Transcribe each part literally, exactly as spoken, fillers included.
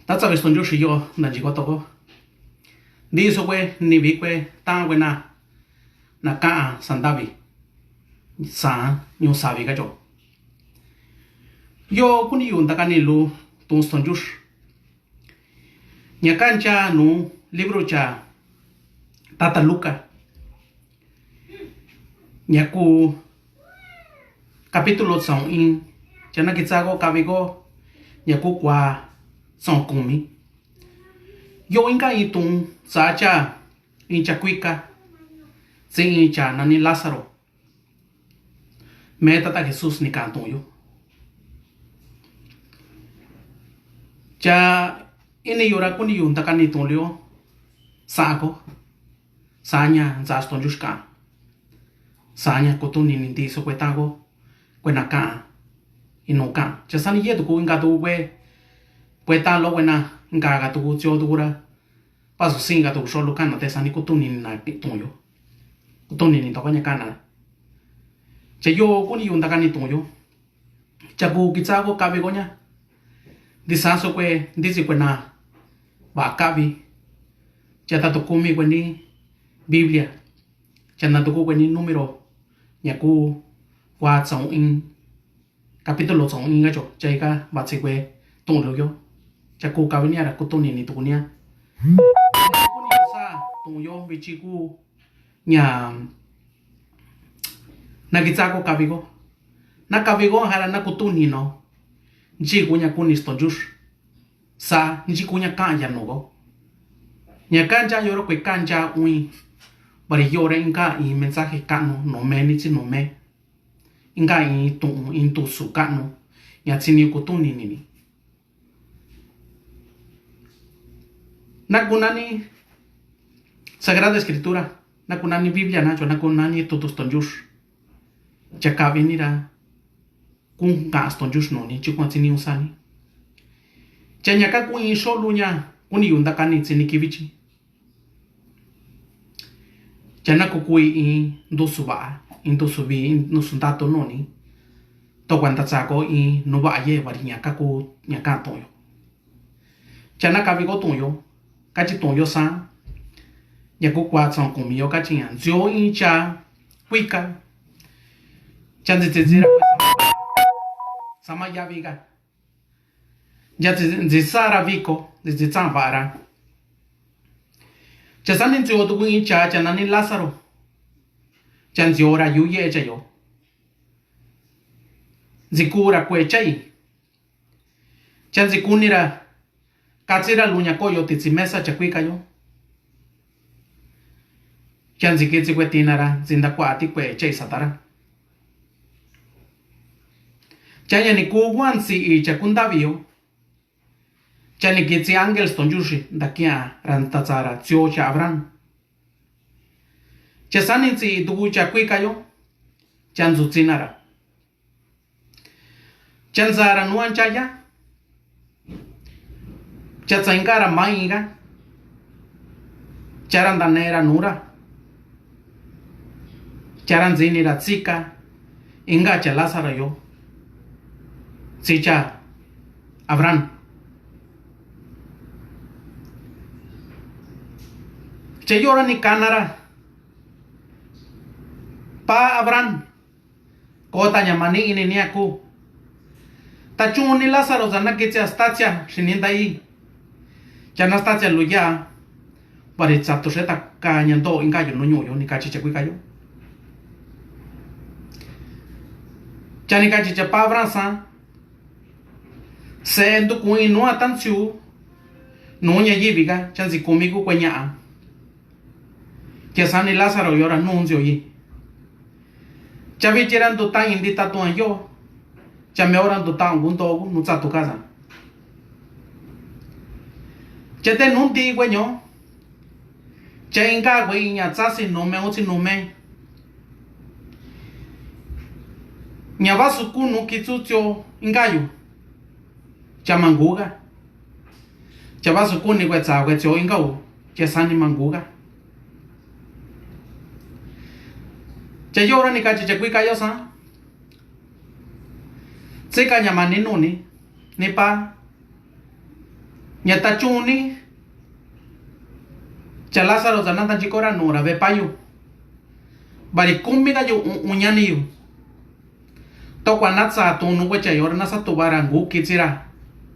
Tatsavi stonjuxi yo tanji ko toko. Di so kue ni vi kue tan kue na na ka'a santavi sa ñu savi ka yo. Yo kuni yu ntakani lu tun stonjux. Ña kancha nu libro cha tata Luka. Ña ku capítulo tsaun in, cha na kitsa ko kavi ko, ña ku kua tsaun kumi. Yo inka in tun sa cha in cha kuika, tsi in cha nani Lázaro. Me tata Jesús ni kan tun yo. Cha ini yo ra kuni yu ntakani tun lio. Sa ko. Saña ntsa stonjuxi ka'a. Saña kutuni ni nti so kue tan ko. Kue na ka'a. Inu ka'a. Cha sani ye tuku inka tuku kue. Kue tan lo kue na inka ka tuku tsio tuku ra. Paso sinka tuku xolu kana te sani kutuni ni na tun yo. Kutuni ni toko ña kana. Cha yo kuni yu ntakani tun yo. Cha ku kitsa ko kavi ko ña. Di sa so kue di si kue na va kavi. Cha tatu kumi kue ni Biblia. Cha na tuku kue ni número. Ña ku kua tsaun in. Capítulo tsaun in ka yo. Cha ika va tsi kue tun lu yo. Cha ku kavi ni a ra kutuni ni tuku ni a. Kuni sa tun yo vichi ku ña na kitsa ko kavi ko. Na kavi ko jara na kutuni no. Nchi ku ña kuni stonjuxi. Sa nchi ku ña ka'a ya no ko. Ña kancha yo ra kue kancha uin. Vari yo ra inka in mensaje ka'nu no me ni tsi no me. Inka in tun in tusu ka'nu. Ña tsi ni kutuni ni ni. Na ku nani Sagrada Escritura, na ku nani Biblia na cho, na ku nani tutu stonjuxi. Cha kavi ni ra kun ka stonjuxi no ni chi kun tsi ni un sani. Cha ña ka ku in xolu ña kuni yu ntakani tsi ni kivi chi. Cha na ku kui in ntusu va'a, in ntusu vi, in ntusu ntatu no ni. Tokua ntatsa ko in nu va'a ye vari ña ka ku ña ka tun yo. Cha na kavi ko tun yo, kachi tun yo sa. Ña ku kua tsaun kumi yo kachi ña ntsio in cha kuika. Cha ntsi tsi tsi ra kue sama yavi ka. Cha ntsi tsi sa ra viko, ntsi tsi tsa va'a ra. Cha sani ntsio tuku in cha cha nani Lázaro. Cha ntsio ra yu ye cha yo. Ntsi ku ra kue chai. Cha ntsi kuni ra katsi ra luña koyo ti tsi mesa cha kuika yo. Cha ntsi kitsi kue tina ra ntsi ntakua ti kue chai satara. Cha ña ni ku kua ntsi i cha kuntavi yo. Cha ni kitsi angel stonjuxi ntakia ra ntatsa ra tsio cha Abraham. Cha sani ntsi i tuku cha kuika yo. Cha ntsu tsina ra. Cha ntsa ra nuan chaya. Cha tsainka ra maika. Cha ra ntane ra nura. Cha ra ntsini ra tsika. Inka cha Lázaro yo. Tsi cha Abraham. Cha yo ra ni kana ra. Pa Abraham. Kota ña mani ini ni aku. Tachun ni Lázaro sa na kitsi a statsia xini ntai. Cha na statsia luya. Vari tsatu xe taka ña nto inka yo nu ñu'u yo ni kachi cha kuika yo. Cha ni kachi cha pa Abraham sa. Se ntukun i nu a tantsiu. Nu ña yivi ka cha ntsi kumi ku kue ña'a. Cha sani Lázaro yo ra nu ntsio yi. Cha vichi ra ntu tan i nti tatuan yo. Cha me ora ntu tan ku nto ku nu tsatu kasa. Cha te nu nti kue ño. Cha inka kue i ña tsasi nu me u tsi nu me. Ña vasu ku nu kitsu tsio inka yu. Cha manku ka. Cha vasu kuni kue tsa kue tsio inka u. Cha sani manku ka. Cha yo ra ni kachi cha kuika yo sa. Tsika ña mani nu ni. Ni pa. Ña tachuuni cha Lázaro tsa nata nchikora nu'u ra vepáyu. Bari kumi kayu u'un ñaniyu. Tokua natsa tun nu kue cha yora nasa tuba ra ngu kitsira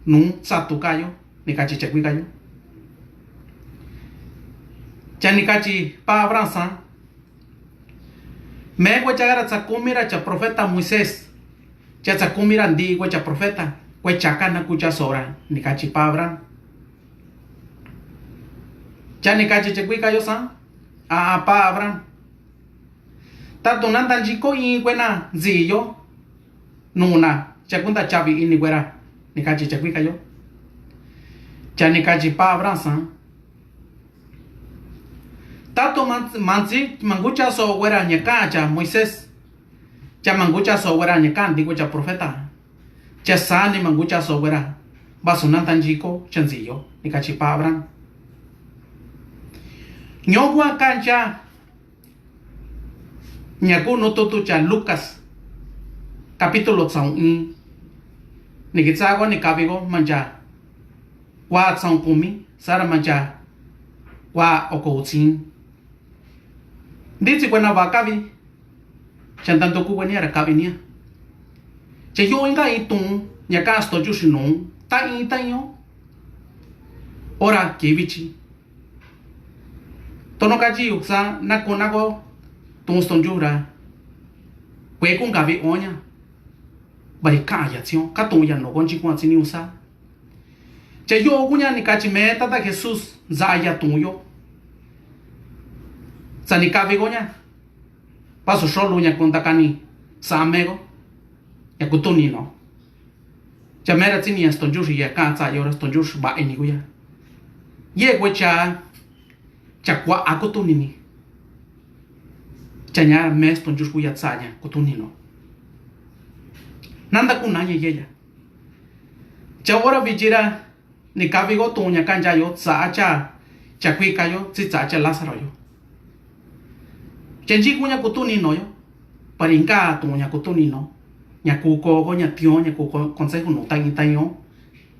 nu tsatu kayu, ni kachi cha kui kayu. Cha ni kachi pa Abraham sa, me kue cha kara tsa kumira cha profeta Moisés, cha tsa kumira nti kue cha profeta, kue cha kana kucha sora, ni kachi pa Abraham. Cha ni kachi cha kui kayu sa, a, a pa Abraham. Tatu nata nchiko i kue na ntsiyo nu'u na, cha kunta chavi ini kuera, ni kachi cha kui kayu. Cha ni kachi pa Abraham sa, tatu ma ntsi ma ngucha so kuera ña ka cha Moisés, cha ma ngucha so kuera ña ka nti kue cha profeta, cha sani ma ngucha so kuera, vasu nata nchiko cha ntsiyo, ni kachi pa Abraham. Ño kua kancha ña kunu tutu cha Lucas capítulo tsaun i, ni kitsa ko ni kavi ko mancha kua tsaun kumi sara mancha kua oko utsin. Ntitsi kue na va kavi, cha ntantu ku kue nia ra kavi nia. Cha yo inka i tun ña ka stonchuxi nu ta i ta i o ora kivichi. Tono kachi yu sa na kuna ko tun stonchuxi ra kue kun kavi oña. Bari ka ya tsi o ka tun ya no ko nchi kun a tsi ni u sa. Cha yo kuña ni kachi me tata Jesús nsa ya tun yo. Sa ni kavi ko ña. Pasu xolu ña kun ta kani sa me ko ña kutuni no. Cha mera tsi ni ya stonchuxi ya ka tsa yo ra stonchuxi ba ini kuya. Ye kue cha cha kua a kutuni ni. Cha ña me stonchuxi kuya tsa ña kutuni no. Nanda kuna ña ye ya. Cha ora vichi ra ni kavi ko tun ña kancha yo tsa cha cha kui kayu tsi tsa cha Lázaro yo. Cha nchi kuña kutuni no yo. Pari nka tun ña kutuni no. Ña ku ko ko ña tio ña ku ko consejo nu ta i ta i o.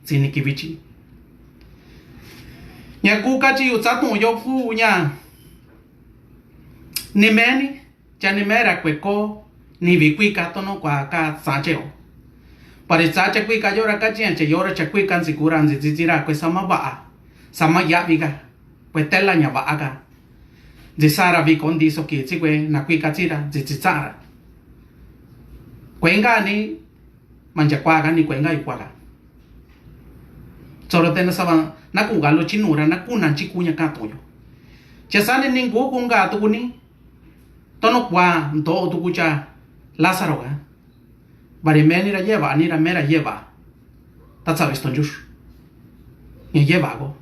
Tsi ni kivichi. Ña ku kachi yu tsa tun yo ku ña. Ni meni. Cha ni mera kue ko ni vi kuika tono kua ka tsa che o. Pari tsa cha kuika yo ra kachi ña che yo ra cha kuika ntsi kura ntsi tsi tsi ra kue sama va'a. Sama yavi ka. Kue tela ña va'a ka. Ntsi sa ra vi ko nti so ki tsi kue na kuika tsi ra ntsi tsi tsa ra. Kue nga ni mancha kua ka ni kue nga yu kua ka. Soro te na sava na ku ka lo chi nu ra na ku na nchi kuña ka tun yo. Cha sani ni ngu ku nga tu ku ni. Tono kua nto tu ku cha Lázaro ka. Bari meni ra yeva ni ra mera yeva. Ta tsa vi stonchuxi. Ña yeva ko.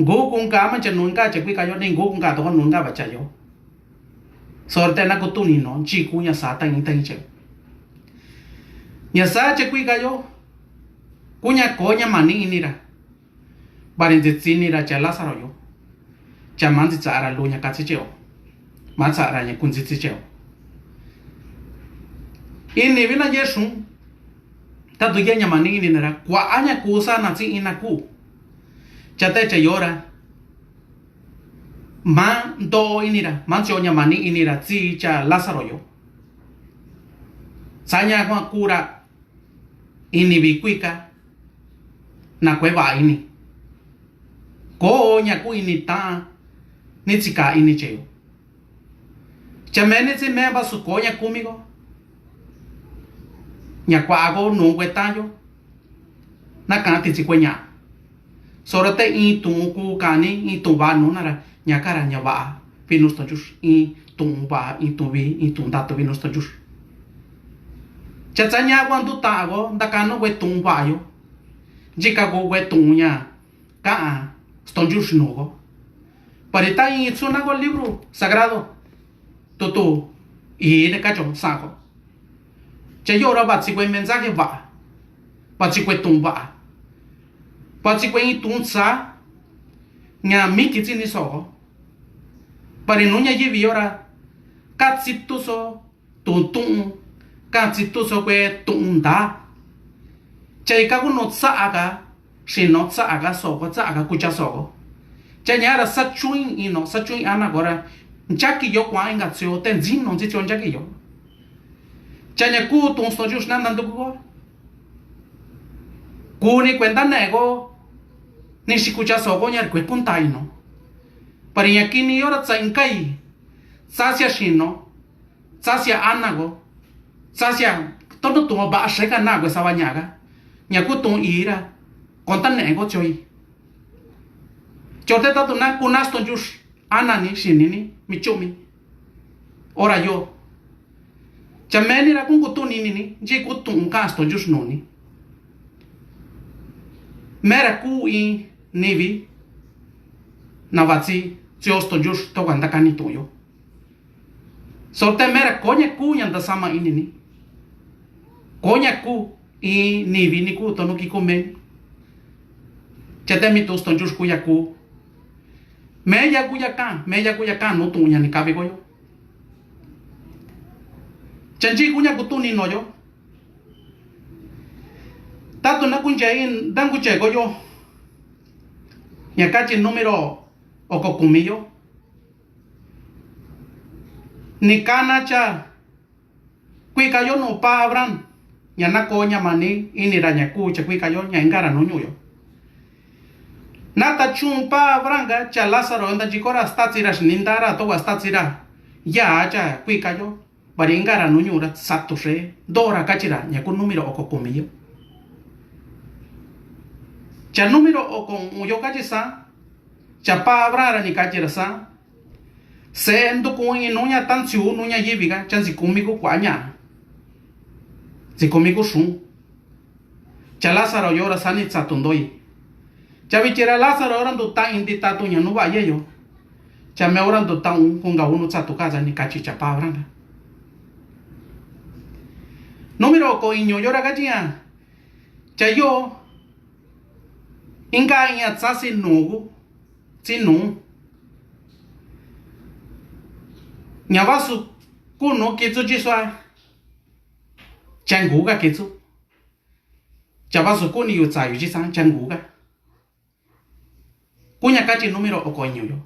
Ngu ku nga mancha nu nga cha kuika yo ni ngu ku nga to ko nu nga vacha yo. Soro te na kutuni no nchi kuña sa ta i ta i che. Ña sa cha kuika yo. Kuña ko ña mani ini ra. Bari ntsi tsi ni ra cha Lázaro yo. Cha ma ntsi tsa ra lu ña ka tsi che o. Ma tsa ra ña ku ntsi tsi che o. Ini vi na ye xun. Tatu ye ña mani ini na ra kua a ña ku sa na tsi ina ku. Cha te cha yo ra. Ma nto ini ra ma ntsi o ña mani ini ra tsi cha Lázaro yo. Sa ña kua ku ra ini vi kuika na kue va ini. Ko ña ku ini ta ni tsi ka ini che yo. Cha meni tsi me vasu ko ña kumi ko. Ña kua ko nu kue ta yo. Na ka ti tsi kue ña. Soro te i tun ku kani i tun va nu na ra ña ka ra ña va. Vinu stonchuxi i tun va i tun vi i tun ntatu vinu stonchuxi. Cha tsa ña kua ntu ta ko nta ka no kue tun va yo. Nchi ka ko kue tun ña. Ka stonchuxi nu ko. Pari ta i tsu na ko libro sagrado. Tutu i ne ka cho sa ko. Cha yo ra va tsi kue mensaje va. Va tsi kue tun va. Va tsi kue i tun tsa. Ña mi ki tsi ni so ko. Pari nu ña yivi yo ra. Ka tsi tu so. Tun tun. Ka tsi tu so kue tun nta. Cha i ka ku nu tsa ka. Xino tsa'a ka so'o ko, tsa'a ka kucha so'o ko. Cha ña ra sachuin ino, sachuin ana ko ra, nchaki yo kuan inka tio te nchino nchi tio nchaki yo. Cha ña ku tuun ston yuxna ntanduku ko. Kuni kuenta ne'e ko, nixi kucha so'o ko ña ra kue kunta ino. Pari ña kini yo ra tsa inkai, tsasia xino, tsasia ana ko, tsasia tonu tuun va'a xeka na kue sava ña ka. Ña ku tuun ira, konta ne'e ko tioi. Chorte tatu na kuna ston yux, anani, xinini, michumi. Ora yo. Cha meni ra kun kutu ninini, nchi ku tuun ka ston yux nuni. Mera ku i nivi, na vatsi, tio ston yux, toka ntakani tuun yo. Sorte mera koña ku ña ntasama inini. Koña ku i nivi ni ku tonu ki ku me. Chate mi tuun ston yux kuya ku. Me ya kuya ka, me ya kuya ka nu tuun ña ni kavi koyo. Cha nchi kuña kutu nino yo. Tatu na kunche i, ntankuche koyo. Ña kachi numiro oko kumi yo. Ni kana cha kuika yo nu pa Abraham, ña nako ña mani ini ra ña ku cha kuika yo, ña inka ra nuñu yo. Na ta chun pa Abraham ka cha Lazaro yo nta chiko ra sta tsi ra xini nta ra toka sta tsi ra. Ya cha kuika yo. Bari inka ra nuñu ra satu xe. Dora kachi ra ña ku numiro oko kumi yo. Cha numiro oko u'un yo kachi sa. Cha pa Abraham ra ni kachi ra sa. Se'e ntukun i nuña tantsiu nuña yivi ka, cha ntsikumi ku kuaña. Ntsikumi ku xun. Cha Lazaro yo ra sani tsatu ntoi. Cha vichi ra Lazaro yo ra ndu ta i nti tatu ña nu va'a ye yo. Cha me yo ra ndu ta un kunka u nu tsatu ka sa ni kachi cha pa Abraham ka. Numiro ko iñu yo ra kachi ña. Cha yo. Inka iña tsasi nu ku. Tsi nu. Ña vasu kunu kitsu chi sua. Changu ka kitsu. Cha vasu kuni yu tsa yu chi san changu ka. Kuña kachi numiro oko iñu yo.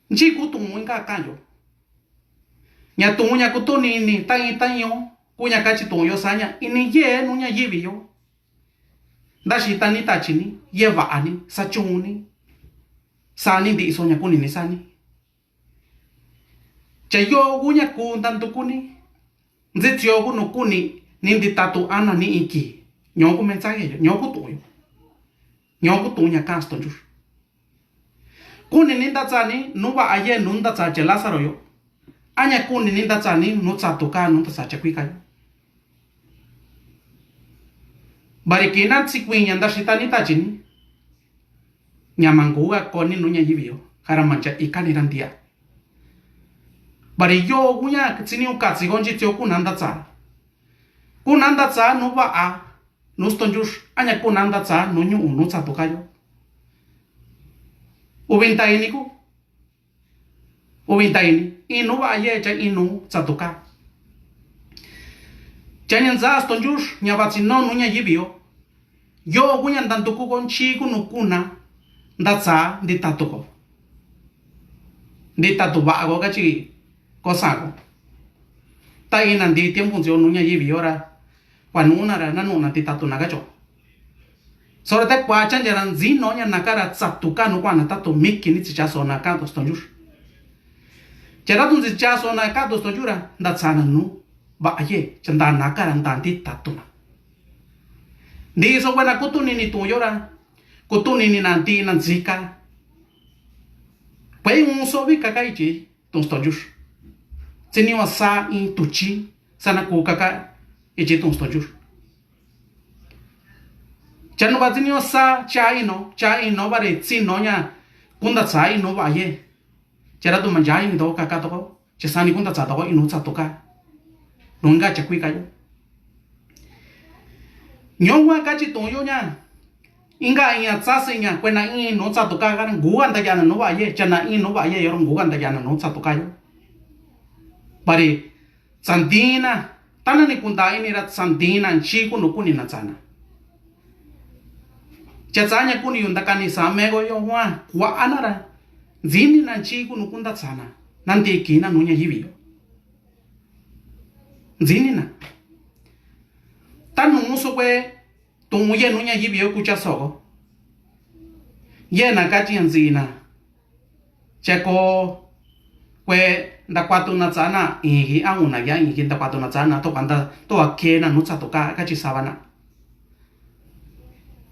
Nchi ku tuun inka ka yo. Ña tuun ña kutu nini ta i ta i yo. Kuña kachi tuun yo saña ini ye nuña yivi yo. Ntaxi tani tachini, ye va'ani, sachuni. Sani ntiso ña kuni ni sani. Cha yo kuña ku ntantukuni. Ntsi tio ku nu kuni ni nti tatu ana ni iki. Ño ku mensaje yo, ño ku tuun yo. Ño ku tuun ña ka ston yux. Kuni ni ntatsani nu va'a ye nu ntatsa che Lazaro yo. Aña kuni ni ntatsani nu tsatu ka nu ntatsa che kuika yo. Bari kina tsikuiña ntaxi tani tachini. Ña mangu ka koni nuña yivi yo. Kara mancha ikani ra ntia. Bari yo kuña tsini u katsi ko nchi tio kuna ntatsa. Kuna ntatsa nu va'a. Nu ston yux, aña kuna ntatsa nu ñu'u nu tsatu ka yo. Uvi ntaini ku. Uvi ntaini, inu va'a ye cha inu tsatu ka. Cha ña ntsa ston yux, ña vatsi no nuña yivi yo. Yo kuña ntantuku ko nchi ku nu kuna ntatsa nti tatu ko. Nti tatu va'a ko kachi ko sa ko. Ta ina nti tiempo ntsi o nuña yivi yo ra. Kua nu'u na ra nanu'u na nti tatu na kacho. Sora te kua chancha ra ntsi no ña naka ra tsatu ka nu kua na tatu miki ni tsicha so na ka to ston yux. Cha ra tu ntsi cha so na ka to ston yux ra ntatsa na nu va'a ye cha nta naka ra nta nti tatu na. Nti so kua na kutu nini tuun yo ra. Kutu nini na nti na ntsika. Kue un so vi kaka ichi. Tuun ston yux. Tsi ni o sa i tuchi sa na ku kaka ichi tuun ston yux. Cha nu va tsi ni o sa cha ino, cha ino va re tsi no ña. Ku ntatsa ino va'a ye. Cha ra tu mancha ini to kaka to ko. Cha sani ku ntatsa to ko ino tsatu ka. Nunka cha kuika yo. Ño kua kachi tuun yo ña. Inka iña tsasi ña kue na i nu tsatu ka kara ngu ka ntaya na nu va'a ye, cha na i nu va'a ye yo ra ngu ka ntaya na nu tsatu ka yo. Bari tsandina, tana ni kunta ini ra tsandina nchi ku nu kuni na tsana. Cha tsaña kuni yu ntakani sa meko yo wa kua'a nara. Ntsinina nchi kunu kunta tsana. Nanti kina nuña yivi yo. Ntsinina. Tanu so kue tun ye nuña yivi yo kucha soko. Ye na kachi ntsina. Cha ko kue ntakuatu na tsana ingi auna ya ingi ntakuatu na tsana to kanda to akena nutsa to ka kachi savana.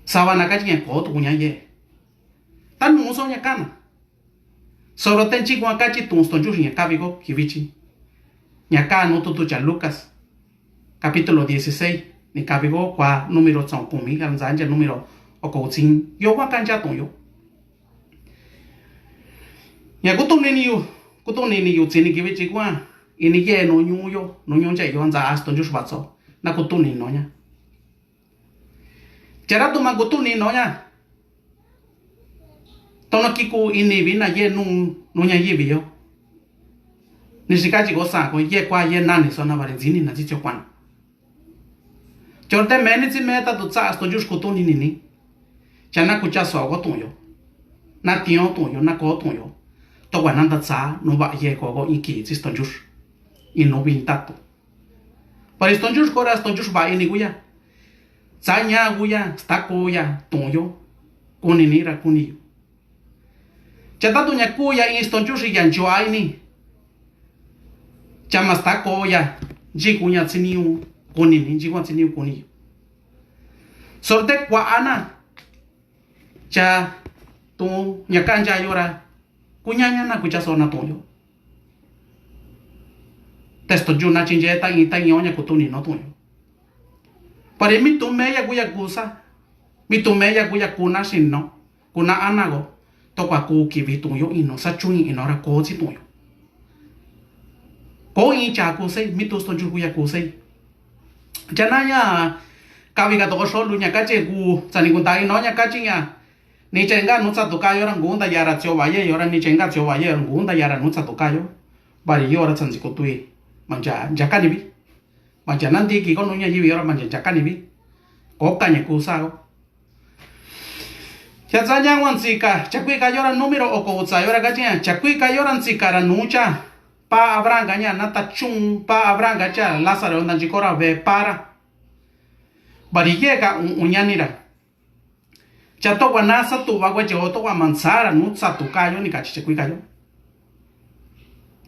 Savana kachi ña ko tuña ye. Tanu so ña kana. Soro te nchi kua kachi tun stonjuxi ña kavi ko kivichi. Ña kanu tutu cha Lucas. Capítulo dieciséis ni kavi ko kua número tson kumi kanza ncha número oko utsin yo kua kancha tun yo. Ña kutuni ni yu kutuni ni yu tsini kivichi kua ini ye nuñu yo nuñu ncha yo nza a stonjuxi vatso na kutuni no ña. Chara tuma kutuni no ña. Tono kiku ini vina ye nu nuña yivi yo. Ni sika chiko sa ko ye kua ye nani so na vari ntsini na tsitsio kuana. Chorte meni tsi me tatu tsa stonjuxi kutuni nini. Chana kucha so ko tun yo. Na tio tun yo na ko tun yo. To kua nanta tsa nu va ye ko ko inki tsi stonjuxi. Inu vintatu. Pari stonjuxi kora stonjuxi va ini kuya. Tsaña kuya stako ya tun yo. Kuni ni ra kuni yo. Cha tatu ña kuya in stonjuxi ya nchua ini. Chama stako ya nchi kuña tsiniu kuni ni nchi kuña tsiniu kuni yo. Sorte kua'a na. Cha tun ña kancha yora. Kuñaña na kucha so na tun yo. Testo yuna chinche ta in ta in oña kutuni no tun yo. Pari mi tun meya kuya kusa. Mi tun meya kuya kuna sino. Kuna anago. To kua ku kivi tun yo ino sa chun ino ra ko tsi tun yo. Ko in cha kusei mi tun stonju kuya kusei. Chana ña kavi ka toko solu ña kachi ku tsani kunta ino ña kachi ña. Ni chenga nutsa tuka yora ngunda yara tsio vaye yora ni chenga tsio vaye yora ngunda yara nutsa tuka yo. Vari yora tsanzi kutui. Mancha nchakani vi. Mancha nandi ki ko nuña yivi yora mancha nchakani vi. Ko kaña kusa ko. Cha tsaña wan tsika chakui ka yora número oko utsa yora kachi ña chakui ka yora ntsika ra nucha. Pa Abraham ka ña nata chun pa Abraham ka cha Lázaro nta nchiko ra ve para. Vari ye ka un uñani ra. Cha to kua nasa tuva kue che o to kua mansa ra nutsa tuka yo ni kachi chakui ka yo.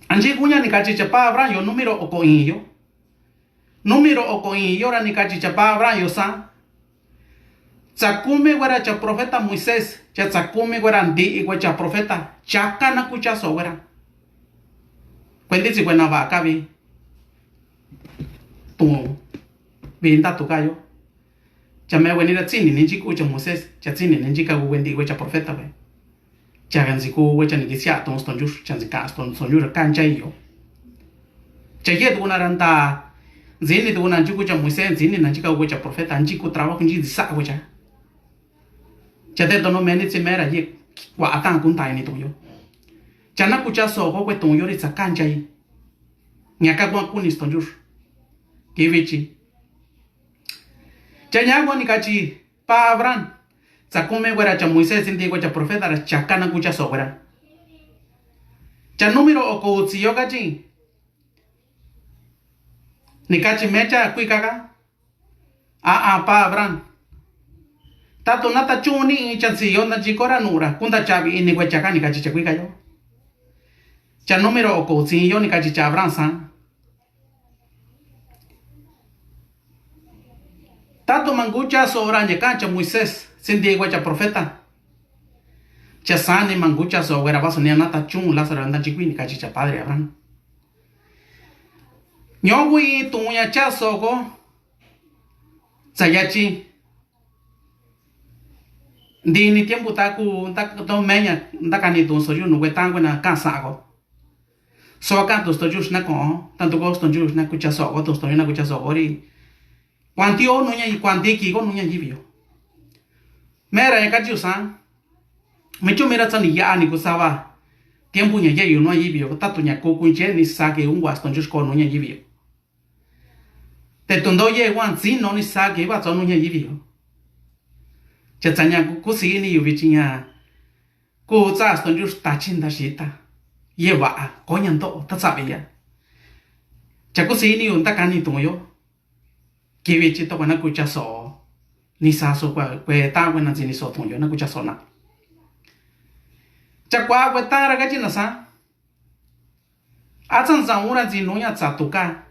Anchi kuña ni kachi cha pa Abraham yo número oko in yo. Número oko in yo ra ni kachi cha pa Abraham yo sa. Tsakumi kuera cha profeta Moisés cha tsakumi kuera nti'i kue cha profeta chaka na kucha so kuera. Kuentitsi kue na vaka vi. Tun vi nta tuka yo. Cha me wenira tsini ni nchi ku cha Moisés cha tsini ni nchi ka ku kuenti kue cha profeta kue. Cha nzi ku kue cha ni kisia tun stonjux cha nzi ka stonjux ra kancha iyo. Cha ye tukuna ra nta nzini tukuna nchi ku cha Moisés nzini na nchi ka ku kue cha profeta nchi ku trabajo nchi nzi sa kue cha. Cha te tono meni tsi mera ye kua atan kunta ini tun yo. Cha na kucha so ko kue tun yo ri tsa kancha i. Ña ka kua kuni stonjux. Kivichi. Cha ña kua ni kachi pa Abraham. Tsakumi kuera cha Moisés nti kue cha profeta ra chaka na kucha so kuera. Cha número oko utsi yo kachi. Ni kachi mecha kui kaka. A'a pa Abraham. Tatu nata chun ni in cha nsi yo nta nchiko ra nu'u ra kunta chavi ini kue chaka ni kachi cha kui ka yo. Cha número oko utsi yo ni kachi cha Abraham sa. Tatu mangucha so ra ña kancha Moisés tsi nti kue cha profeta. Cha sani mangucha so kuera vaso ni nata chun Lázaro nta nchikui ni kachi cha padre Abraham. Ño'o kui tuña cha so ko. Tsayachi. Nti ni tiempo ta ku nta to meña nta kani tun so yu nu kue tan kue na kan sa ko. So kan tun stonjux na ko tanto ko stonjux na kucha so ko tun stonjux na kucha so ko ri. Kuanti o nuña kuanti ki ko nuña yivi yo. Mera ya kachi usa. Michu mira tsani ya ni kusava. Tiempo ña ye yu nuña yivi yo tatu ña ko kunche ni sa ke un kua stonjux ko nuña yivi yo. Te tundo ye wan tsino ni sa ke va tso nuña yivi yo. Cha tsaña kusi ini yu vichi ña ku tsa stonyu tachi ntaxita, yeva'a koña nto'o ta tsaveya. Cha kusi ini yu ntakani tu'un yo. Kivi chi tokua na kuchaso ni saso kua kue ta kue na ntsini so tu'un yo na kuchaso na. Cha kua kue ta ra kachi na sa. A tsa ntsaun ra ntsi nu ña tsa tuka.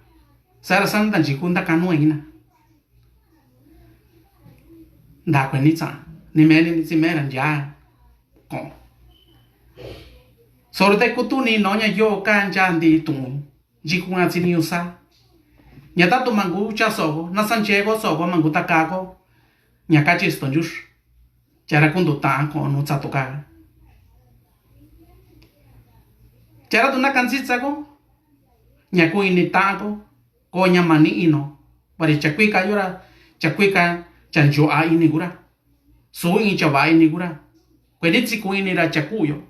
Sa ra sa ntanchi ku ntaka nu ina. Nda kue ni tsa ni meni ni tsi mera nja. Ko. Soro te kutu ni no ña yo ka nja ndi tu'un. Nchi ku nga tsi ni usa. Ña tatu mangu cha soko na sanche ko soko mangu taka ko. Ña kachi stonyu. Chara kundu ta ko nu tsa tuka. Chara tu na kansi tsa ko. Ña ku ini ta ko. Ko ña mani ino. Bari cha kuika yora. Cha kuika cha njo a ini kura. Su in cha va ini kura. Kue ni tsi ku ini ra cha kuyo.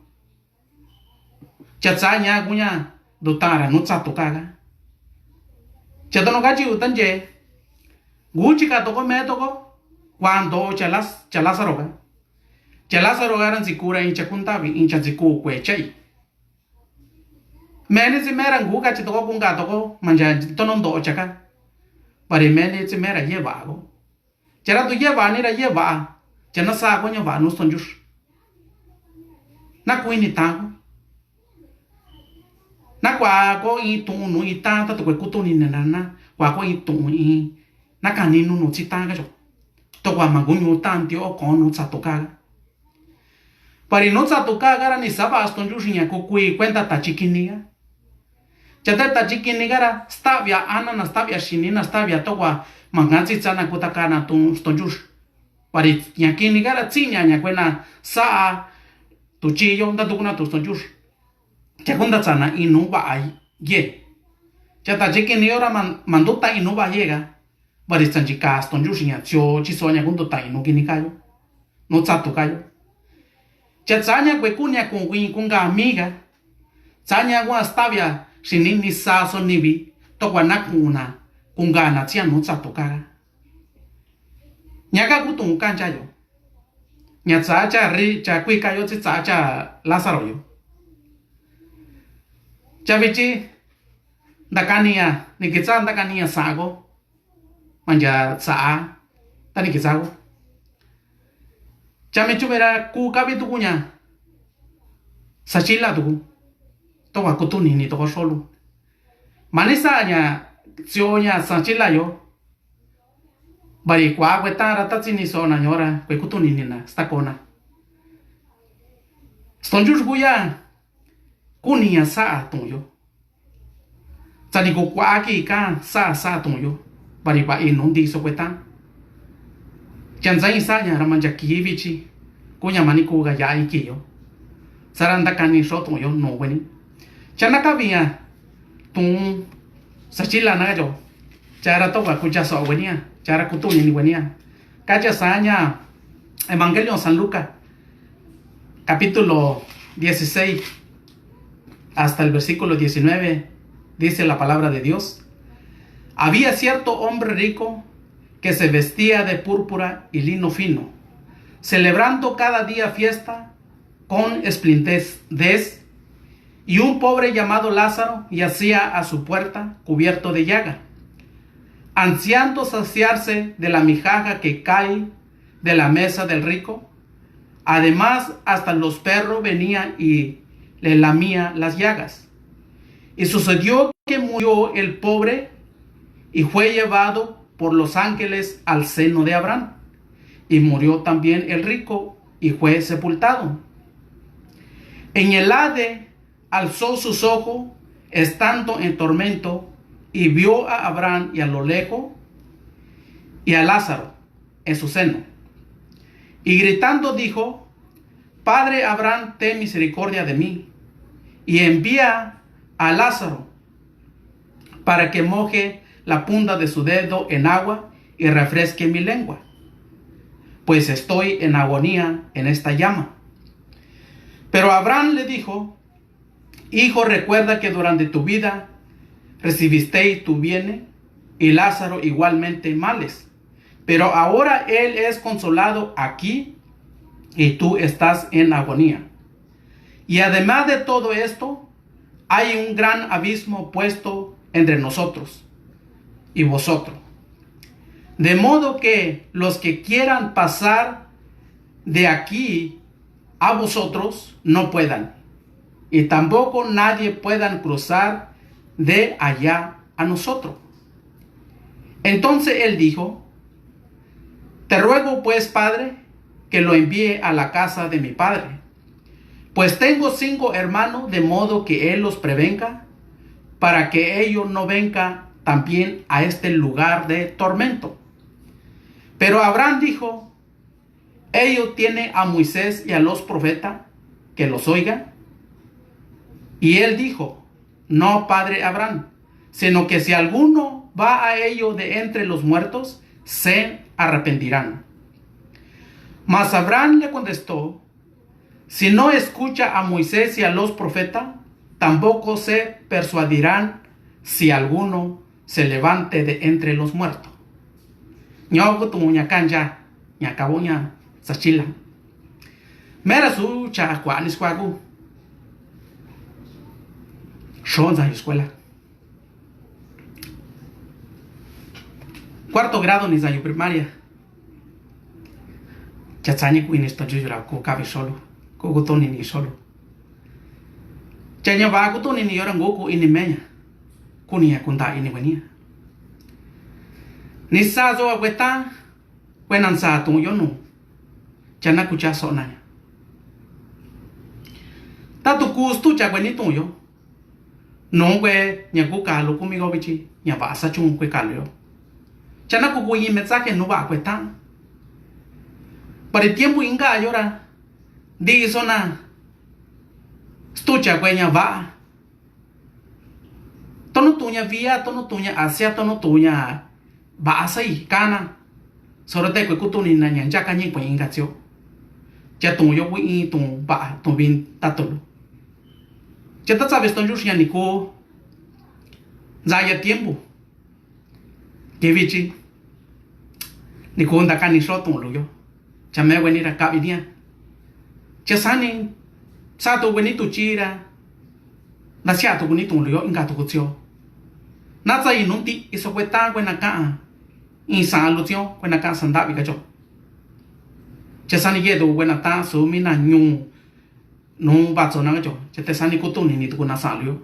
Cha tsa ña kuña du ta ra nu tsa tuka ka. Cha tono kachi u tanche. Ngu chika toko me toko. Kua nto'o cha las cha lasaro ka. Cha lasaro ka ra ntsi kura in cha kuntavi in cha ntsi ku kue chai. Meni tsi mera ngu kachi toko kunga toko manja tono nto'o chaka. Bari meni tsi mera yeva'a ko. Chara tu yeva'a ni ra yeva'a. Cha na sa ko ña va'a nu stonyu. Na ku ini ta ko. Na kua ko in tu'un nu ita ta tu kue kutu ni nena na kua ko in tu'un in. Na kani nu nu tsi ta ka yo. Tokua mangu ñu ta ntio ko nu tsa tuka ka. Pari nu tsa tuka ka ra ni sava stonyu ña ku kui kuenta tachi kini ka. Cha te tachi kini ka ra stavia ana na stavia xini na stavia tokua manga tsi tsa na kuta ka na tu stonyu. Pari ña kini ka ra tsi ña ña kue na sa a tu chi yo nda tuku na tu stonyu. Cha kunta tsa na inu va'a ye. Cha tachi kini yo ra mandu ta inu va'a ye ka. Bari tsanchi ka stonyu xiña tsio chi soña kundu ta inu kini kayo. Nu tsatu kayo. Cha tsaña kue kuña kun kuin kunga miga. Tsaña kua stavia xini ni sa so nivi tokua na kuna kunga na tsia nu tsatu kaga. Ña ka kutun kancha yo. Ña tsa cha ri cha kui kayo tsi tsa cha Lázaro yo. Cha vichi ntakania ni kitsa ntakania sako. Manja sa'a tani kisago. Chami chumera ku kavi tukuña. Sachila tuku. Toka kutuni ni toko solu. Mani saña sioña sachila yo. Bari kua kue tara tatsi ni sona ñora kue kutuni ni na stakona. Stonjur kuya. Kuniña sa'a tuyo. Tsani ku kuaki ka sa sa tuyo. Bari ba inu ndi so kueta. Chanza i saña ra manja kivi chi. Kuña mani ku ga ya i kiyo. Sara nda kani so tuyo no weni. Chana ka via. Tun sa chila na yo. Chara toka kucha so wenia. Chara kutuni ni wenia. Kacha saña. Evangelio San Lucas. Capítulo dieciséis. Hasta el versículo diecinueve, dice la palabra de Dios: Había cierto hombre rico que se vestía de púrpura y lino fino, celebrando cada día fiesta con esplendidez, y un pobre llamado Lázaro yacía a su puerta cubierto de llaga, ansiando saciarse de la migaja que cae de la mesa del rico. Además, hasta los perros venían y le lamían las llagas. Y sucedió que murió el pobre y fue llevado por los ángeles al seno de Abraham. Y murió también el rico y fue sepultado. En el Hade alzó sus ojos, estando en tormento, y vio a Abraham y a lo lejos, y a Lázaro en su seno. Y gritando dijo: Padre Abraham, ten misericordia de mí, y envía a Lázaro para que moje la punta de su dedo en agua y refresque mi lengua, pues estoy en agonía en esta llama. Pero Abraham le dijo: Hijo, recuerda que durante tu vida recibisteis tu bien y Lázaro igualmente males. Pero ahora él es consolado aquí y tú estás en agonía. Y además de todo esto, hay un gran abismo puesto entre nosotros y vosotros. De modo que los que quieran pasar de aquí a vosotros no puedan, y tampoco nadie puedan cruzar de allá a nosotros. Entonces él dijo: Te ruego pues, padre, que lo envíe a la casa de mi padre, pues tengo cinco hermanos, de modo que él los prevenga, para que ellos no vengan también a este lugar de tormento. Pero Abraham dijo: Ellos tienen a Moisés y a los profetas, que los oigan. Y él dijo: No, padre Abraham, sino que si alguno va a ellos de entre los muertos, se arrepentirán. Mas Abraham le contestó: Si no escucha a Moisés y a los profetas, tampoco se persuadirán si alguno se levante de entre los muertos. Ñoku tu ña kanja, ña kabu ña sachila. Mera su cha kuani skuaku. Xonza escuela. Cuarto grado ni zayu primaria. Cha tsani ku ini sto jujura ku kabi solo. Ku ku toni ni solo. Cha ña ba ku toni ni yora ngo ku ini meña. Ku ni ya ku nda ini wenia. Ni sa zo a kweta. Kue na nsa tuyo nu. Cha na ku cha so na ya. Ta tu ku stu cha kue ni tuyo. Nu kue ña ku kalu ku mi go bichi ña ba sa chung kue kalu yo. Cha na ku ku yi me tsa ke nu ba kue ta. Pari tiempo inga yo ra. Di so na. Stu cha kue ña ba. Tonu tuña via, tonu tuña asia, tonu tuña ba sa i kana. Soro te kue ku tuni na ña ncha ka ñi kue inga tsio. Cha tuyo ku i tu ba tu bin tatulu. Cha ta tsa be sto njush ña ni ku. Nza ya tiempo. Ke bichi. Ni ku nda ka ni so tu lu yo. Cha me kue ni ra ka bi nia. Cha sani. Sa tu kue ni tu chi ra. Nda sia tu kue ni tu lu yo inga tu ku tsio. Na tsa i nu ti i so kue ta kue na ka. I sa lu tsio kue na ka sa nda bi ka cho. Cha sani ye tu kue na ta su mi na ñu. Nu ba tso na ka cho, cha te sani ku tuni ni tu ku na sa lu yo.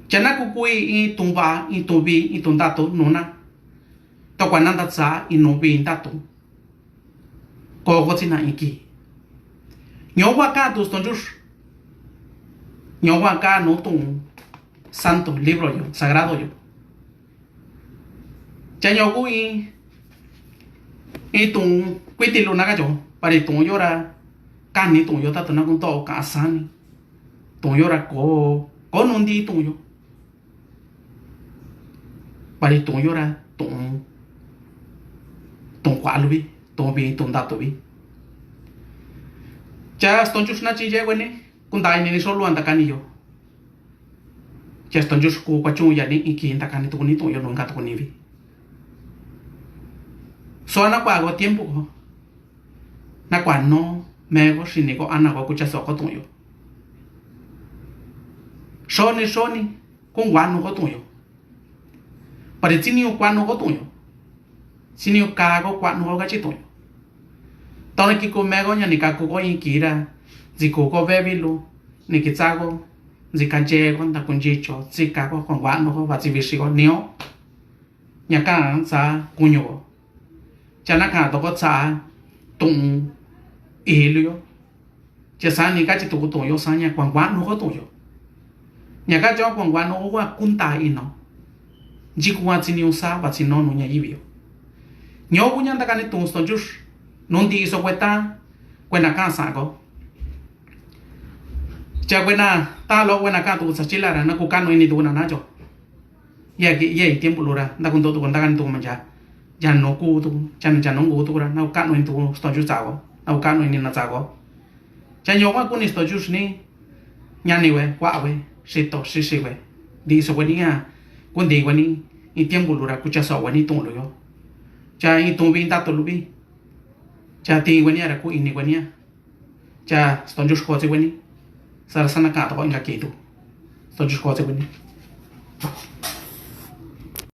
Cha na ku ku i tu ba, i tu bi, i tu nda tu nu na. To kua na nda tsa i nu bi nda tu. Ko ko tsi na i ki. Ño wa ka tu sto njush. Ño wa ka nu tu santo libro yo, sagrado yo. Cha ño ku i, i tu kuiti lu na ka cho, pari tu yo ra, ka ni tu yo ta tu na ku to ka sani. Tu yo ra ko, ko nu ndi tu yo. Pari tu yo ra, tu, tu kua lu bi, tu bi, tu nda tu bi. Cha sto njush na chi ye kue ni, ku nda ini ni so lu anda ka ni yo. Cha sto njush ku kua chu ya ni i ki nda ka ni tu ni tu yo nu nga tu ni bi. So na kua ko tiempo ko. Na kua no, me ko si ni ko ana ko ku cha so ko tu yo. So ni so ni, ku ngua nu ko tu yo. Pari tsi ni u kua nu ko tu yo. Tsi ni u ka ko kua nu ko ka chi tu yo. To ni ki ku me ko ña ni ka ku ko i ki ra. Tsi ku ko be bi lu. Ni ki tsa ko. Tsi ka je ko nda ku nji cho. Tsi ka ko ko ngua nu ko ba tsi bi si ko ni o. Ña ka tsa ku ñu ko. Cha na ka to ko tsa. Tu i lu yo. Che sani ka chi tuku tuyo sa ña kuan kuan nuko tuyo. Ña ka cho kuan kuan nuko kuan kunta ino. Nchi kuan tsi niu sa ba tsi no nu ña ibi yo. Ño ku ña nta kani tun sto nchush. Nu nti iso kueta kuena kan sa ko. Cha kuena ta lo kuena kan tuku sa chila ra na ku kanu ini tuku na na cho. Yaki yai tiempo lura nta ku nto tuku nta kani tuku mancha. Cha nu ku tuku cha nu ku tuku ra na ku kanu ini tuku sto nchush tsa ko na ku kanu ini na tsa ko. Cha ño kuan kuni sto nchush ni ñani we kua we sito sisi we. Nti iso kueni a ku nti kueni i tiempo lura ku cha so kueni tun lu yo. Cha i tun bi ta tulu bi. Cha ti wenia ra ku ini wenia. Cha stonju sko ti weni. Sara sana ka to ko inga kitu. Stonju sko ti weni.